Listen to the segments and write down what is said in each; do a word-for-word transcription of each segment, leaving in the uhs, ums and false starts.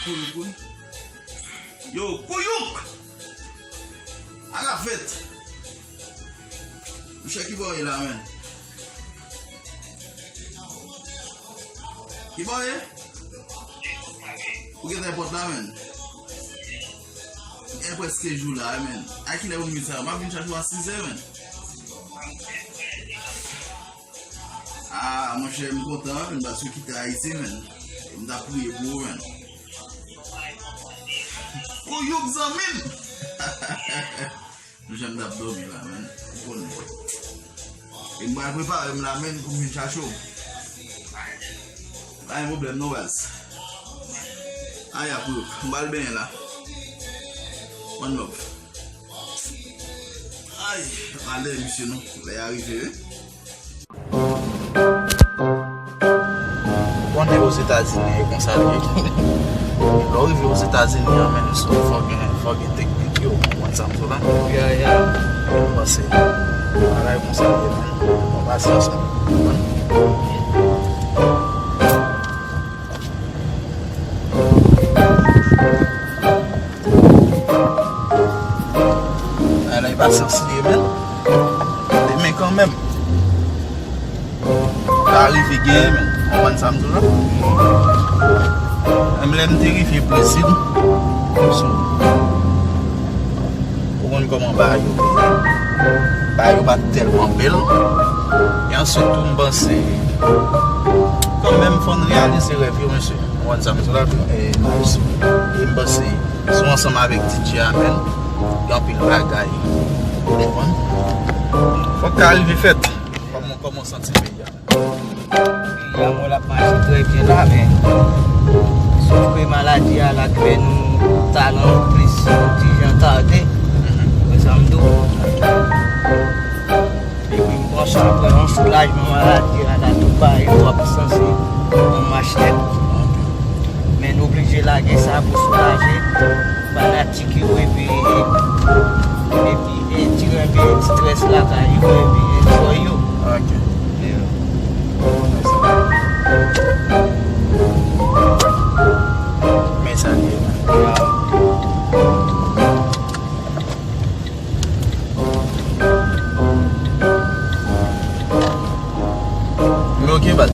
Kouyouk, wi. Yo, Kouyouk! Agafet! Monchè, ki bò w ye la, menn? Ki bò w ye? Ou gentan pòt la, menn? Gen prèske jou la, menn. A kilè ou vin sa? M ap vin chache w a sizè, menn. Ah, monchè, m kontan, menn, paske w kite Ayiti, menn. M t ap priye pou ou, menn. Kouyouk zanmi m! Monchè, m t ap dòmi la, menn. Ou konnen. E m pral prepare m la, menn, pou m vin chache w. Pa gen pwoblèm, non, baz. Aya, Kouyouk. M pral benyen la. One love. Ay, malè, misye, non. Lè a rive, wi. Ou konnen Ozetazini e konsa l ye. Lè w rive Ozetazini an, menn, so, fò gen, fò gen teknik yo, ou konprann sa m di w la? Ya, ya. Mwen panse bagay konsa l ye, menn. Bon, pasyans, menn. Bagay la e pasyans li ye, menn. Demen kanmenm. Ka rive genyen, menn. Konprann sa m di w la? Menm lè m te rive Brezil, sou, ou konn kòman bagay yo ye. Bagay yo pa t tèlman bèl. E answit tou, m panse, kanmenm, fò n reyalize rèv yo, mesye. Ou konprann sa m di w la, e, Maestro? E m panse, se ansanm avèk D J a, menn, gen anpil bagay. Ou konprann? Fòk ka rive fèt. Kòman, kòman w santi peyi a? Peyi a, bon, l ap mache trè byen la, men sof ke maladi a la k fè nou talan plis yon ti jan tade. Wè sa m di w? Epi m panse apre yon soulajman maladi a la, tout bagay yo ap sanse an mach nèt. Men nou oblije lage sa pou soulaje fanatik yo epi, epi, e, tire enpe strès lakay yo epi enjoy yo. Ok. Yeah. Men sa l ye. Yeah. Men ok, baz.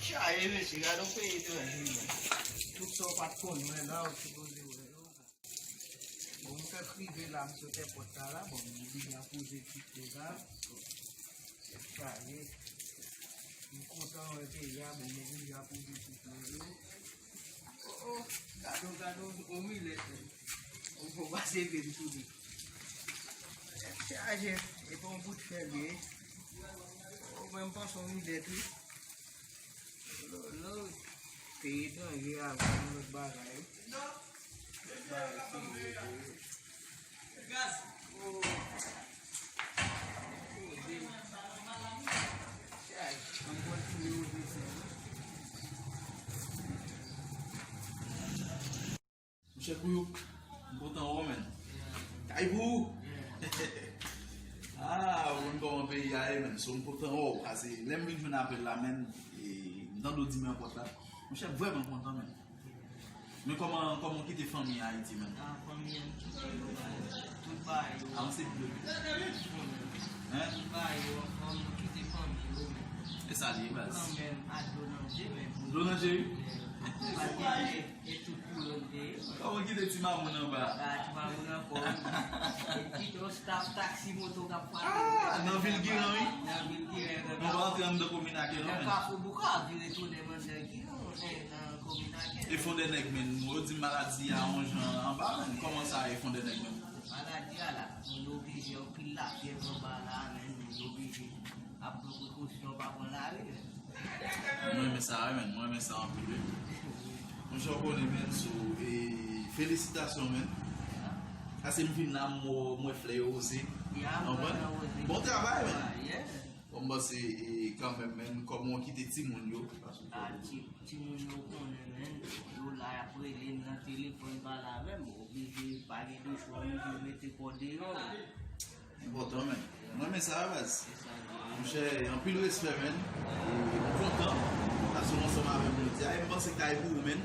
Chaje, mesye, gade yon peyi etranje, men. Tout sa w pa t konn wè la, ou sipoze wè yo. Bon, m fèk rive la, m sot èpòt la, la. Bon, m deja poze pitit la. Tèt chaje. M kontan wè peyi a, bon, m oblije ap poze pitit mwen yo. Oh, oh, gade w, gade w, on milèt, men. Ou fò pase ve m sou li. Tèt chaje, e pa yon bout fè l ye. Oh, mwen, m panse on milèt, wi. Lolo, peyi etranje a, se yon lòt bagay, wi. Lòt bagay, se yon lòt bagay. Monchè Kouyouk, m kontan wè w, menn. Kay pou ou! Ah, ou konn kòman peyi a ye, menn. So, m kontan wè w, paske lè m vin jwenn apèl la, menn, e, m tande w di m nan pòt la. Monchè, m vrèman kontan, menn. Men kòman, kòman w kite fanmi an Ayiti, menn? Ah, fanmi an kite yo, tout bagay yo. Avanse plis. Hein? Tout bagay yo anfòm, nou kite fanmi yo, menn. E sa l ye, baz. Kanmenm, ak dlo nan je, menn. Dlo nan je, wi. Yeah. Pa t gen je, e tout pou yo n te ye, menn. Kòman w kite ti mamoun anba? Ah, ti mamoun anfòm. E kite yon staff taksi moto k ap frape. Ah, nan vil Giran, wi. Nan vil Giran, nan Kafou. Nou pa antre anndan komin Akèl, non, menn. Nan Kafou Bouka, vire tounen anndan Giran, eh, nan komin Akèl. E Fondènèg, menn, yo di maladi a yon jan anba, menn. Kòman sa ye, Fondènèg, menn? Maladi a la, moun yo oblije anpil lapyèv anba la, menn, moun yo oblije ap pran prekosyon, pa pran lari, menn. Mwen renmen sa, wi, menn, mwen renmen sa anpil, wi. Monchè, w konnen, menn, so, e, felisitasyon, menn. Paske m vin la, m wè, m wè flè yo woze. Konprann? Bon travay, menn. Bon, m panse, e, kanmenm, menn, kòman w kite timoun yo, paske ah, ti, timoun yo konnen, menn, yo la, y ap rele m nan telefòn, pale avè m, oblije, pa gen de chwa, oblije mete kò deyò, menn. Enpòtan, men. Mwen renmen sa, baz. Monchè, anpil respè, men. E, m kontan. Paske w ansanm avè m jodi a. E m panse k ta ye pou ou, men.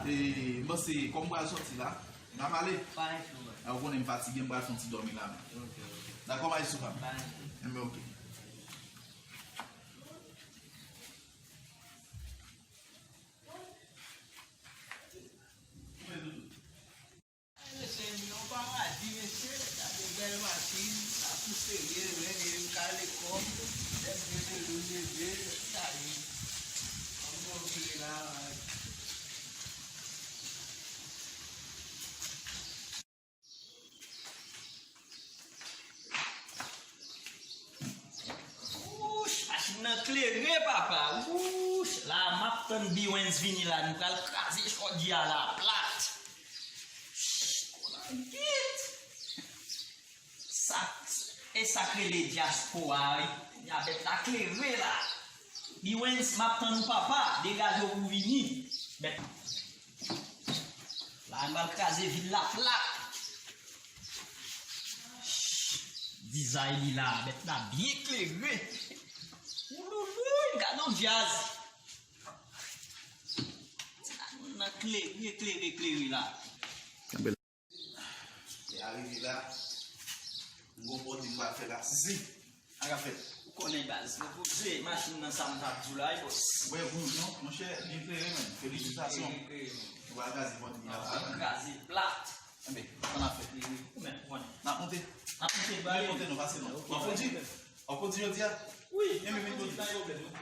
E m panse, kòm m pral sòti la, n a pale. Pa gen pwoblèm. A, ou konnen m fatige, m pral fè yon ti dòmi la, men. Ok, ok. Dakò, maestro pa m? Pa gen pwoblèm. Enben, ok. Mesye, yon paradi, mesye. Gade bèl machin, la pou serye, men, e m kale kòb, lè m gen de loun leve, sa ye. Kòm mwen vire la. Wouch, machin nan klere, papa. Wouch, la m ap tann Biwens vini la, nou pral kraze chòdye a la plat. Ch, kolangit. Sa, e sa k rele dyaspora, wi. Ya bèt la klere la. Biwens, m ap tann ou, papa. Degaje w pou vini. Bèt. La, nou pral kraze vil la plat. Dizay li la, bèt la byen klere. Woulouloul, gad yon djaz. Nan klere, klere, klere la. Lè a rive la, m gon pòdli m pral fè la. Zizi, sa k ap fèt? Ou konnen baz, mwen poze machin nan sa m t ap di w la, wi, bòs. Wè, wouj non, monchè, byen klere, men. Felisitasyon. Byen klere, men. Ou pral kraze pòdli a la. Kraze plat. Enben, sa n ap fè? Wi, wi. Ou menm, ou konnen. N ap monte? N ap monte, baz. Wi, monte non, pase non. Ok, w ap kondi? W ap kondi jodi a? Wi, enben, vin kondi. Pa gen pwoblèm, non.